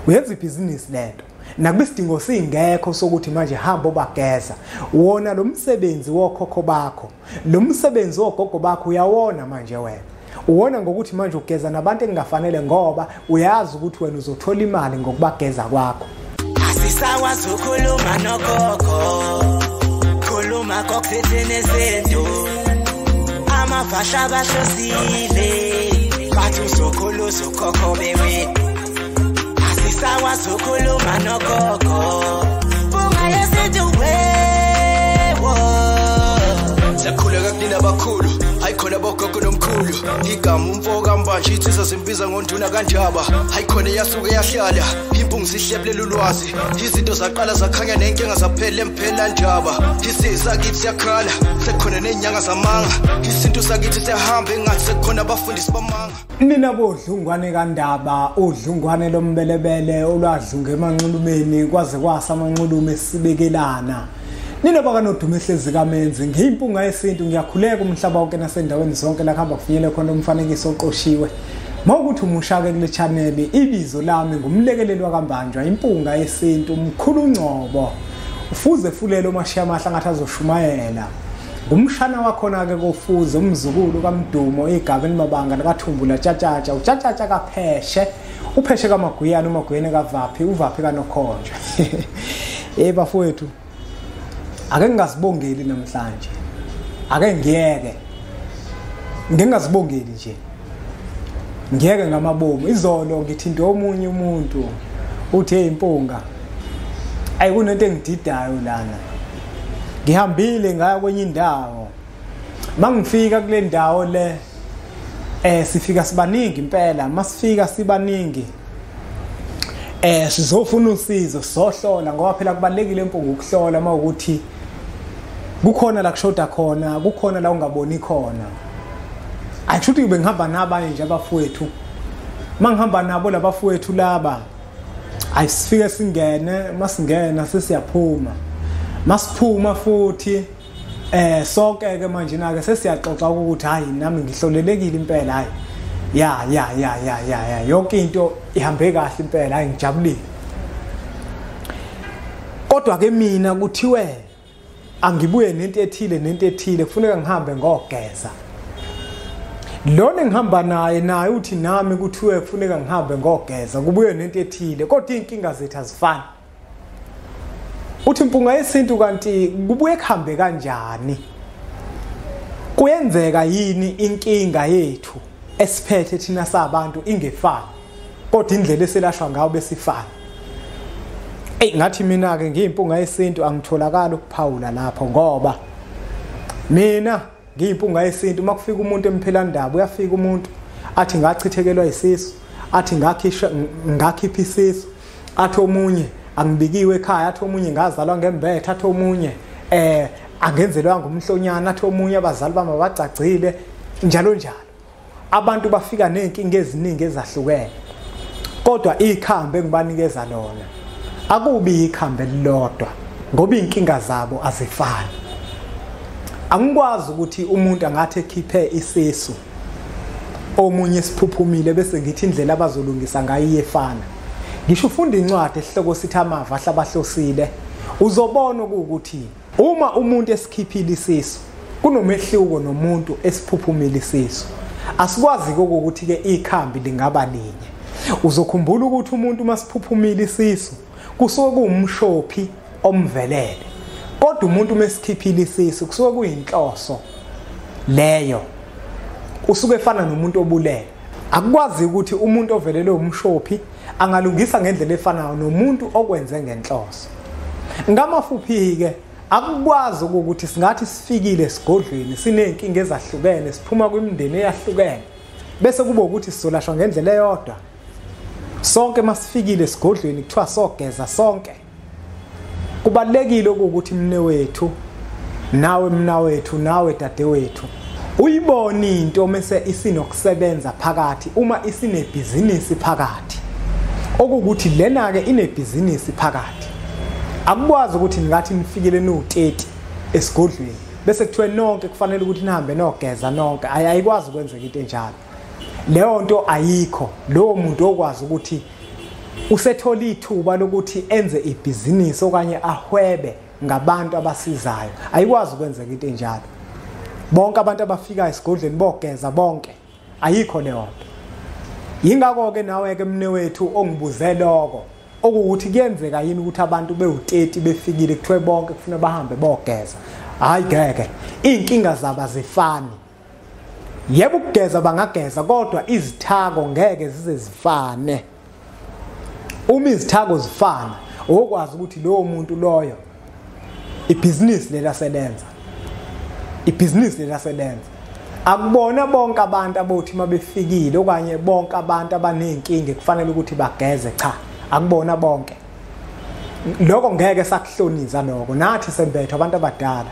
Uyenza ibhizinisi lento. Nakuba isidingo singekho sokuthi manje hamba obageza, wona lo msebenzi wokhokho bakho, lo msebenzi wogogo bakho uyawona manje wena. Uwona ngokuthi manje ugeza nabantu engafanele ngoba uyazi ukuthi wena uzothola imali ngokubageza kwakho. Asisakwazi ukukhuluma nogogo, khuluma kokuthethene izinto, amafasha bahlosile, bathi uzokhuluza ukhokho bewe. Asisakwazi ukukhuluma nogogo, bunga yesintu wewo. Siyakhuleka kunina abakhulu, hayi khona bogogo nomkhulu. Igama umfo kaMbanje insizwa zimbiza ngonduna kaNdaba. Hayi khona yasuke yahlala, impungu zihlebulela ulwazi. Izinto zaqala zakhanya nenkinga zaphela emphela ndaba. Isizwe sakithi siyakhala, sekukhona nenyanga zamanga. Isintu sakithi siyahamba engathi sekukhona abafundisi bamanga. Nina bodlungwane kaNdaba, udlungwane lombelebele olwadlunga emanxulumeni kwaze kwasa amanxulume sibekelana. Nina bakanodumo ehlezi kaMenzi, ngiyimpunga yesintu, ngiyakhuleka umhlaba wonke nasendaweni zonke la kuhamba kufinyele khona umfanekiso oqoshiwe. Mawukuthi umushake kule channel, ibizo lami ngumlekeleli wakaMbanjwa, impunga yesintu, umkhulu Ngcobo. Ufuze fulelo mashiya amahla ngathi azoshumayela. Ngumshana wakhona ke kofuze umzukulu kaMdumo igaba elimabanga likaThumbula Tshatshatsha, uTshatshatsha kaPheshe, uPheshe kaMaguyana, uMaguyane kaVaphi, uVaphi kaNokhonjwa. Eh bafowethu, ake ngingazibongeli namhlanje, ake ngiyeke ngingazibongeli nje, ngiyeke ngamabomu. Izolo ngithinte omunye umuntu uthi hey impunga, ayi kunento engididayo lana. Ngihambile ngaya kwenye indawo, mangifika kule ndawo le sifika sibaningi impela. Masifika sibaningi sizofuna usizo, sizohlola ngoba phela kubalekile impunga ukuhlola mawukuthi kukhona la kushoda khona, kukhona la ungaboni khona. Ayishuthi bengihamba nabanye nje abafowethu, mangihamba nabo labafowethu laba ayisifike singene, masingena sesiyaphuma, masiphuma futhi sonke ke manje na ke sesiyaxoxa ukuthi hayi nami ngihlolelekile impela, hayi ya ya ya ya ya ya yonke into ihambe kahle impela, hayi ngijabulile. Kodwa ke mina kuthiwe angibuye nento ethile nento ethile, kufuneka ngihambe ngogeza. Lona engihamba naye naye uthi nami kuthiwe kufuneka ngihambe ngogeza, kubuye nento ethile, kodwa inkinga zethu azifani. Uthi impunga yesintu kanti kubuye kuhambe kanjani? Kuyenzeka yini inkinga yethu esiphethe thina sabantu ingefani, kodwa indlela eselashwa ngayo besifana? Ey ngathi mina ke ngiyimpunga yesintu angitholakala ukuphawula lapho, ngoba mina ngiyimpunga yesintu makufika umuntu emphelandaba, uyafika umuntu athi ngachithekelwa isisu, athi ngakhipha isisu, athi omunye angibikiwe ekhaya, athi omunye ngazalwa ngembethe, athi omunye angenzelwanga umhlonyana, athi omunye abazali bami abagcagcile, njalo njalo. Abantu bafika nezinkinga eziningi ezahlukene, kodwa ikhambi engibanikeza lona akubi ikhambi elilodwa ngoba inkinga zabo azifani. Angikwazi ukuthi umuntu angathi ekhiphe isisu omunye siphuphumile bese ngithi indlela abazolungisa ngayo iyefana. Ngisho ufunda incwadi esihloko sithi amava ahlabahlosile, uzobona ukuthi uma umuntu esikhiphile isisu kunomehluko nomuntu esiphuphumile isisu. Asikwazi ukuthi ke ikhambi lingaba linye. Uzokhumbula ukuthi umuntu masiphuphumile isisu kusuke kuwumshophi omvelele, kodwa umuntu mesikhiphile isisu kusuke kuyinhloso leyo, usuke efana nomuntu obulele. Akukwazi ukuthi umuntu ovelele umshophi angalungisa ngendlela efanayo nomuntu okwenze ngenhloso. Ngamafuphi ke akukwazi ukuthi singathi sifikile esigodlweni sinenkinga ezahlukene, siphuma kwimindeni eyahlukene, bese kube ukuthi sizolashwa ngendlela eyodwa. Sonke masifikile esigodlweni kuthiwa sogeza sonke. Kubalekile ukuthi mne wethu nawe mna wethu nawe dadewethu uyibona into mase isinokusebenza phakathi, uma isinebhizinisi phakathi, okukuthi lena ke inebhizinisi phakathi. Akukwazi ukuthi ningathi nifikele no30 esigodlweni bese kuthiwe nonke kufanele ukuthi nihambe nogeza nonke. Ayikwazi ukwenzeka into enjalo. Leyo nto ayikho. Lowo muntu okwazi ukuthi Usethola ithuba lokuthi enze ibhizinisi okanye ahwebe ngabantu abasizayo. Ayikwazi ukwenzeka into enjalo. Bonke abantu abafika esigodlweni bogeza bonke, ayikho leyo nto. Yingakho ke nawe ke mne wethu ongibuze lokho okuwukuthi kuyenzeka yini ukuthi abantu bewu30 befikile kuthiwe bonke kufuna bahambe bogeza. Hayi ngeke, inkinga zabo azifani. Yebo ukugeza bangageza, kodwa izithako ngeke zize zifane. Uma izithako zifana, okwazi ukuthi lowo muntu loyo ibhizinisi lelasebenza, ibhizinisi lelasebenza. Akubona bonke abantu abothi mabefikile okanye bonke abantu abanenkinga kufanele ukuthi bageze, cha, akubona bonke. Lokho ngeke sakuhloniza lokho. Nathi sembethe abantu abadala.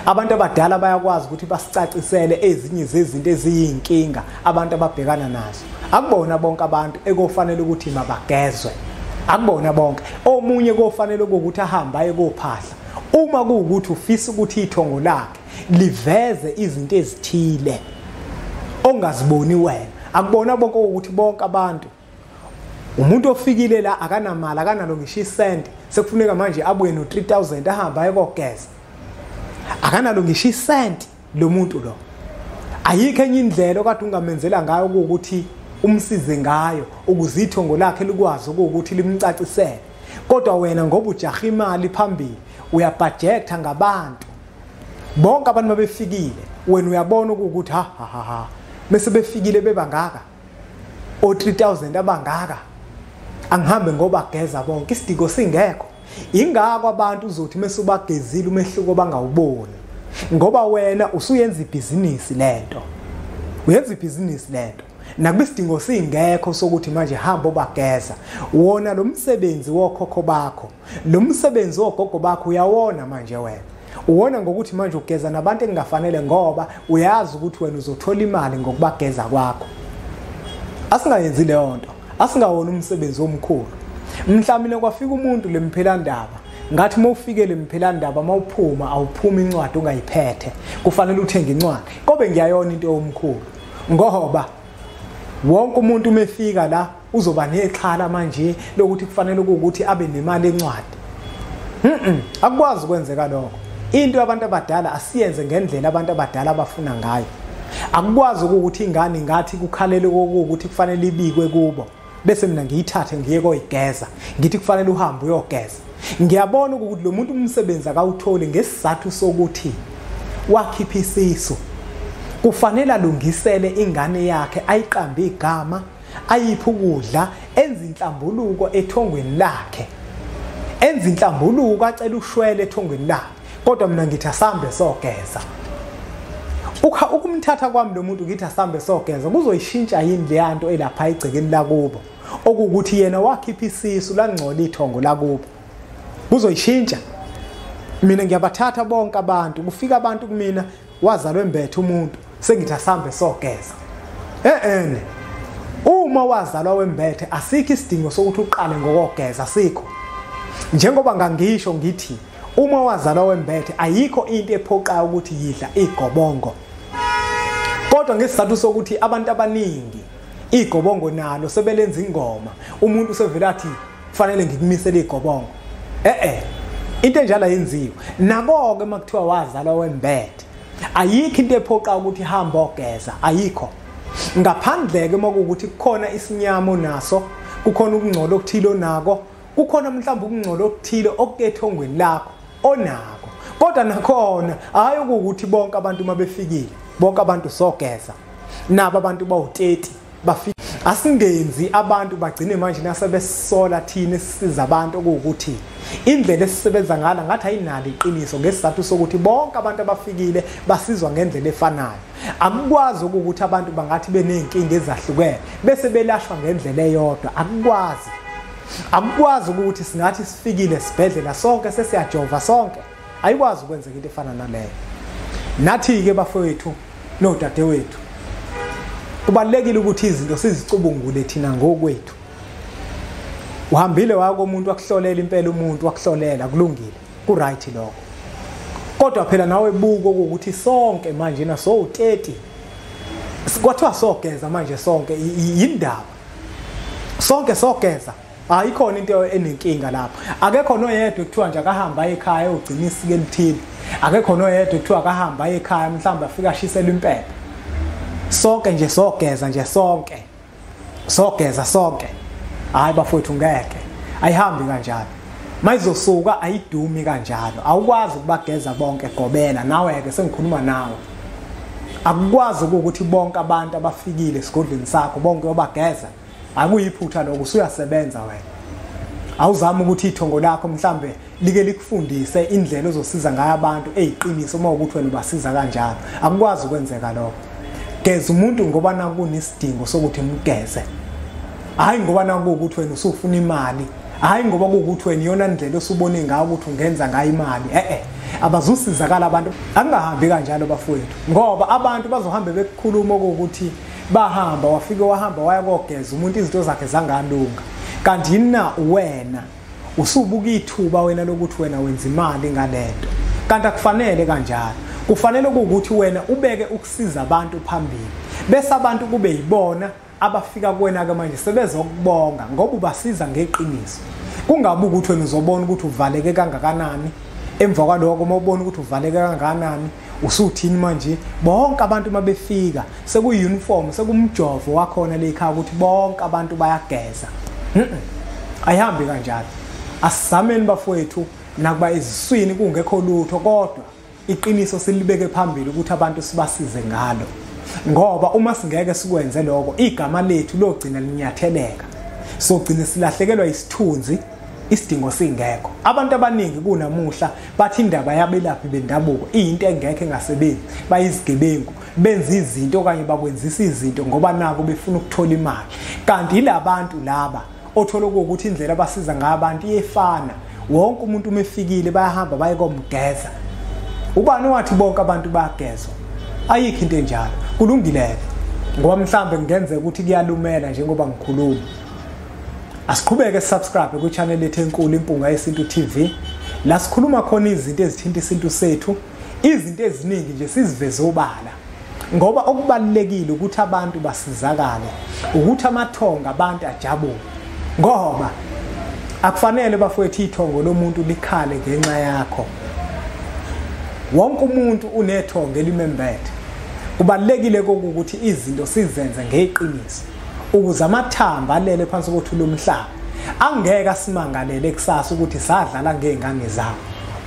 Abantu abadala bayakwazi ukuthi basicacisele ezinye zezinto eziyinkinga abantu ababhekana nazo. Akubona bonke abantu ekofanele ukuthi mabagezwe. Akubona bonke. Omunye kofanele ukuthi ahambe aye kophahla. Uma kuwukuthi ufisa ukuthi ithongo lakhe liveze izinto ezithile ongaziboni wena. Akubona bonke ukuthi bonke abantu. Umuntu ofikile la akanamali, akanalo ngisho isenti, sekufuneka manje abuye no 3000 ahambe aye kogeza. Akanalo ngisho isenti lo muntu lo. Ayikho enye indlela okade ungamenzela ngayo ukuthi umsize ngayo ukuze ithongo lakhe likwazi ukuthi limcacisele. Kodwa wena ngoba ujaha imali phambili uyabudgetha ngabantu. Bonke abantu babefikile wena uyabona ukuthi ha ha ha ha, bese befikile bebangaka o 3000 abangaka, angihambe ngoba geza bonke, isidingo singekho. Ingakho abantu uzothi mase ubagezile umehluko bangawuboni, ngoba wena usuyenza ibhizinisi lento, uyenza ibhizinisi lento. Nakuba isidingo singekho sokuthi manje hamba obageza, wona lo msebenzi wokhokho bakho, lo msebenzi wogogo bakho uyawona manje wena. Uwona ngokuthi manje ugeza nabantu engafanele, ngoba uyazi ukuthi wena uzothola imali ngokubageza kwakho. Asingayenzi leyo nto, asingawona umsebenzi omkhulu. Mhlawumbe kwafika umuntu lemphelandaba, ngathi mawufike lemphelandaba mawuphuma awuphuma incwadi ungayiphethe, kufanele uthenge incwadi. Kobe ngiyayona into omkhulu, ngoba wonke umuntu umefika la uzoba nexhala manje lokuthi kufanele ukuthi abe nemali encwadi. Akukwazi ukwenzeka lokho. Into abantu abadala asiyenze ngendlela abantu abadala abafuna ngayo. Akukwazi ukuthi ingane ngathi kukhalele ukuthi kufanele ibikwe kubo, bese mina ngiyithathe ngiye koyigeza, ngithi kufanele uhambe uyogeza. Ngiyabona ukuthi lo muntu umsebenzi akawutholi ngesizathu sokuthi wakhipha isisu. Kufanele alungisele ingane yakhe, ayiqambe igama, ayiphe ukudla, enze inhlambuluko ethongweni lakhe, enze inhlambuluko, acele ushwele ethongweni lakhe. Kodwa mina ngithi asambe sogeza. Ukumthatha kwami lo muntu ngithi asambe sogeza kuzoyishintsha yini le nto elapha egcekeni lakubo, okuwukuthi yena wakhipha isisu langcola ithongo lakubo? Kuzoyishintsha? Mina ngiyabathatha bonke abantu, kufika abantu kumina wazalwe embethe umuntu, sengithi asambe sogeza. Uma wazalwa wembethe asikho isidingo sokuthi uqale ngokogeza, asikho. Njengoba ngangisho ngithi uma wazalwa wembethe ayikho into ephoqayo ukuthi yidla igobongo. Kodwa ngesizathu sokuthi abantu abaningi igobongo nalo sebelenza ingoma, umuntu usevela athi kufanele ngikumisele igobongo. Into enjalo ayenziwe. Nako ke makuthiwa wazalwa wembethe ayikho into ephoqa ukuthi hamba ogeza, ayikho. Ngaphandle ke makuwukuthi kukhona isinyamo naso, kukhona ukungcola okuthile onako, kukhona mhlawumbe ukungcola okuthile okukethongweni lakho onako. Kodwa nakhona hayi ukuthi bonke abantu mabefikile bonke abantu sogeza, nabo abantu bawu30 bafika. Asingenzi abantu bagcine manje nasebesola thina esisiza abantu okuwukuthi indlela esisebenza ngala ngathi ayinalo iqiniso, ngesizathu sokuthi bonke abantu abafikile basizwa ngendlela efanayo. Akukwazi ukuthi abantu bangathi beney'nkinga ezahlukene bese belashwa ngendlela eyodwa, akukwazi. Akukwazi ukuthi singathi sifikile esibhedlela sonke sesiyajova sonke, ayikwazi ukwenzeka into efana naleyo. Nathi-ke bafowethu nodadewethu, kubalulekile ukuthi izinto sizicubungule thina ngokwethu. Uhambile waya komuntu wakuhlolela impela, umuntu wakuhlolela, kulungile, ku-right lokho. Kodwa phela nawe buko ukuthi sonke manje na so 30 kwathiwa sogeza manje sonke, yindaba sonke sogeza. Ayikhona into enenkinga lapho. Akekho noyedwa ekuthiwa nje akahamba ekhaya ogcina isike elithile. Akekho noyedwa ekuthiwa akahamba ekhaya mhlawumbe afika ashisele impepho. Sonke nje sogeza nje sonke. Sogeza sonke. Hayi bafowethu ngeke. Ayihambi kanjalo. Mayizosuka ayidumi kanjalo. Awukwazi ukubageza bonke gobela nawe ke sengikhuluma nawe. Akukwazi ukuthi bonke abantu abafikile esigodlweni sakho bonke obageza. Akuyiphutha lokho, usuyasebenza wena. Awuzama ukuthi ithongo lakho mhlambe like likufundise indlela ozosiza ngayo abantu eyiqiniso uma ukuthi wena ubasiza kanjalo. Akukwazi ukwenzeka lokho. Geza umuntu ngoba nakunesidingo sokuthi umgeze. Hayi ngoba nakuwukuthi wena usufuna imali. Hayi ngoba kuwukuthi wena iyona ndlela osubone ngayo ukuthi ungenza ngayo imali. Abazusizakala abantu. Akungahambi kanjalo bafowethu, ngoba abantu bazohambe bekukhuluma ukuthi bahamba wafike wahamba waya kogeza umuntu izinto zakhe zangalunga. Kanti yina wena usubuka ithuba wena lokuthi wena wenza imali ngalento. Kanti akufanele kanjalo. Kufanele ukuthi wena ubeke ukusiza abantu phambili, bese abantu kube yibona abafika kuwena ke manje sebezokubonga ngoba ubasiza ngeqiniso. Kungabe ukuthi wena uzobona ukuthi uvaleke kangakanani, emva kwaloko uma ubona ukuthi uvaleke kangakanani usuthini manje. Bonke abantu mabefika sekuyi-uniform, sekumjovo wakhona lekhaya ukuthi bonke abantu bayageza. Ayihambi kanjalo. Asizameni bafowethu nakuba eziswini kungekho lutho, kodwa iqiniso silibeke phambili ukuthi abantu sibasize ngalo. Ngoba uma singeke sikwenze lokho, igama lethu logcina linyatheleka. Sogcina silahlekelwa isithunzi, isidingo singekho. Abantu abaningi kunamuhla bathi indaba yabelaphi bendabuko iyinto engekho engasebenzi, bayizigebengu, benza izinto okanye bakwenzisa izinto ngoba nabo befuna ukuthola imali. Kanti yilabantu laba othola ukuthi indlela abasiza ngayo abantu iyefana. Wonke umuntu uma efikile bayahamba baye komgeza. Ubani wathi bonke abantu bayagezwa? Ayikho into enjalo. Kulungile ngoba mhlambe kungenzeka ukuthi kuyalumela njengoba ngikhuluma. Asiqhubeke subscribe ku channel yethu enkulu Impunga Yesintu TV, la sikhuluma khona izinto ezithinta isintu sethu, izinto eziningi nje siziveze obala. Ngoba okubalulekile ukuthi abantu basizakale, ukuthi amathonga abantu ajabule. Ngoba akufanele bafowethu ithongo lomuntu likhale ngenxa yakho. Wonke umuntu unethongo elimembethe. Kubalulekile ukuthi izinto sizenze ngeqiniso ukuze amathamba alele phansi kothuli lomhlaba angeke asimangalele kusasa ukuthi sadlala ngezingane zawo.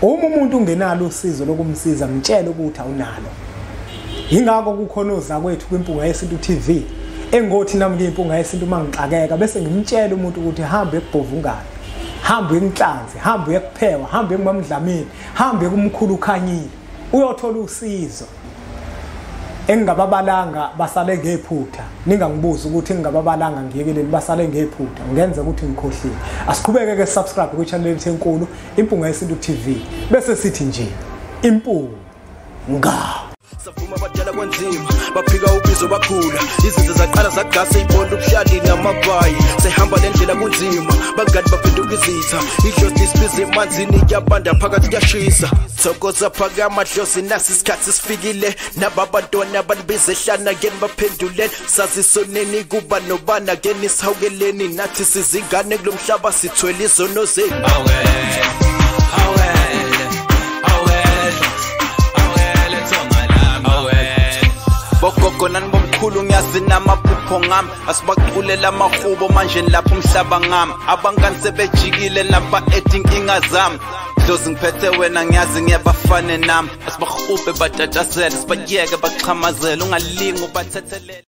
Uma umuntu ungenalo usizo lokumsiza, mtshele ukuthi awunalo. Yingakho kukhona ozakwethu kwiMpunga Yesintu TV engothi nami ngiyiMpunga Yesintu mangixakeka bese ngimtshela umuntu ukuthi hambe ekubhovungana, hambe enhlanzi, hambe ekuphewa, hambe kumamdlamini, hambe kumkhulu ukhanyile, uyothola usizo. Engingababalanga basale ngephutha. Ningangibuza ukuthi ngingababalanga ngiyekeleni, basale ngephutha. Ngenza ukuthi ngikhohliwe. Asiqhubeke ke subscribe ku channel yethu enkulu Impunga Yesintu TV. Bese sithi nje Impunga. Savuma abadala kwanzima, baphika ubizo bakhula. Izinto zaqala zagasa ibhola ubuhlali namabhayi. Sehamba lendlela kunzima, bangani baphenduka izitha. Idlozi lisibiza emanzini kuyabanda phakathi kuyashisa. Thokoza phakama dlozi nasi isikhathi sifikile. Nababantwana banibiza ehlana keni baphenduleni. Sazisoneni kuba nobana keni sihawukeleni. Nathi sizingane kulomhlaba sithwele izono zethu. Bogogo nani bomkhulu ngiyazi namaphupho ngami, asibaculela amahubo manje lapho umhlaba ngami. Abangani sebejikile lapha ethi inkinga zami, dlozi ngiphethe wena ngiyazi ngiyabafane nami. Asibahubhe batatazele, sibayeke baxhamazele, ungalingi ubathethelele.